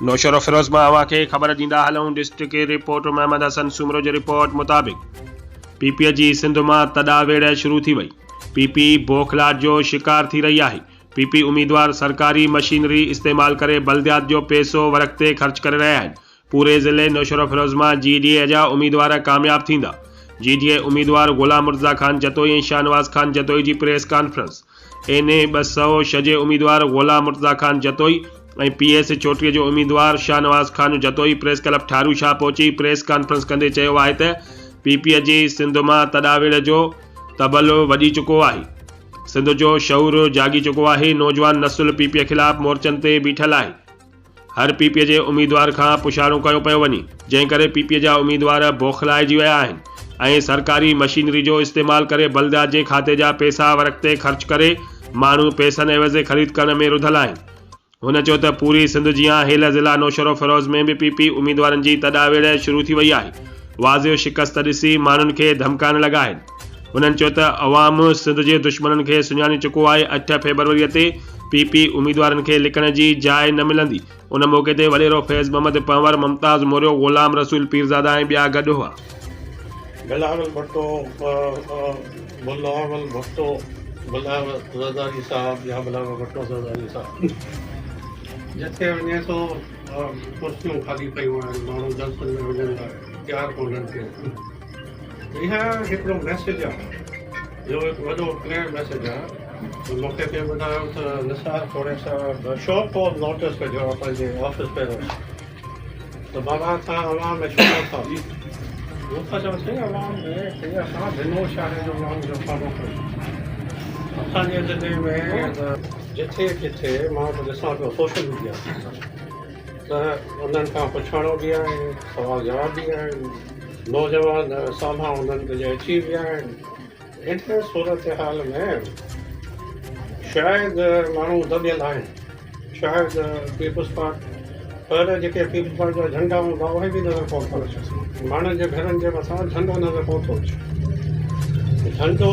نوشهروفيروز مان اوهان کي خبر ڏيندا هلون ڊسٽرڪٽ رپورٽر محمد حسن سومرو جي رپورٽ مطابق پي پي جي سنڌ مان تڏا ويڙهه شروع ٿي وئي پي پي بوکلاٽ جو شڪار ٿي رهي آهي پي پي اميدوار سرڪاري مشينري استعمال ڪري بلديات جو پئسو ورق تي خرچ ڪري رهيا آهن پوري ضلعي نوشهروفيروز مان جي ڊي اي جا اميدوار ڪامياب ٿيندا جي ڊي اي اميدوار غلام مرتضيٰ خان جتوئي ۽ شاهنواز خان جتوئي جي پريس ڪانفرنس اين اي 206 جي اميدوار غلام مرتضيٰ خان جتوئي ۽ پي ايس 34 جو اميدوار شاهنواز خان جتوئي پريس ڪلب ٺارو شاهه پهچي پريس ڪانفرنس ڪندي چيو آهي ته پي پي جي سنڌ مان تڏا ويڙهه جو تبل وڄي چڪو آهي، سنڌ جو شعور جاڳي چڪو آهي، نوجوان نسل پي پي خلاف مورچن تي بيٺل آهي. هر پي پي جي اميدوار کان پڇاڻو ڪيو پيو وڃي، جنهن ڪري پي پي جا اميدوار بوکلائجي ويا آهن ۽ سرڪاري مشينري جو استعمال ڪري بلديات جي کاتي جا پئسا ورق تي خرچ ڪري ماڻهو پئسن عيوض خريد ڪرڻ ۾ رڌل آهن. هن چيو ته پوري سنڌ جيان هيل ضلع نوشهروفيروز ۾ به پي پي اميدوارن جي تڏا ويڙهه شروع ٿي وئي آهي، واضح شڪست ڏسي ماڻهن کي ڌمڪائڻ لڳا آهن. هنن چيو ته عوام سنڌ جي دشمنن کي سڃاڻي چڪو آهي، 8 فيبروري تي پي پي اميدوارن کي لڪڻ جي جاء نه ملندي. ان موقعي تي وڏيرو فيض محمد پنهور، ممتاز موريو، غلام رسول پيرزاده ۽ ٻيا گڏ هئا. بلاول ڀٽو بلاول ڀٽو بلاول زرداري صاحب يا بلاول ڀٽو زرداري صاحب جتي وڃي ٿو ڪرسيون خالي پيون آهن ماڻهو جلسن ۾ وڃڻ لاء تيار ڪونهن ڪي اها هڪڙو ميسيج آهي اهو هڪ وڏو ڪليئر ميسيج آهي مون کي ڪنهن ٻڌايو ته نثار کوڙي صاحب شو ڪاز نوٽس ڪڍيو آهي پنهنجي آفيس پهريون ته بابا توهان عوام ۾ ڇو نٿا مون ٿا چون سائين عوام ۾ سائين اسان ڏنو شاهي جو عوام جو کاڌو کائون اسان جي ضلعي ۾ جٿي ڪٿي مان ته ڏسان پيو سوشل ميڊيا ته انهن کان پڇاڻو به آهي سوال جواب به آهن نوجوان سامهان انهن تي اچي ويا آهن ان صورتحال ۾ شايد ماڻهو دٻيل آهن شايد پيپلز پارٽ پر جيڪي پيپلز پارٽ جا جهنڊا هوندا اهي به نظر ڪونه ٿا اچن ماڻهن جي گهرن جي مٿان جهنڊو نظر ڪونه ٿو اچي جهنڊو.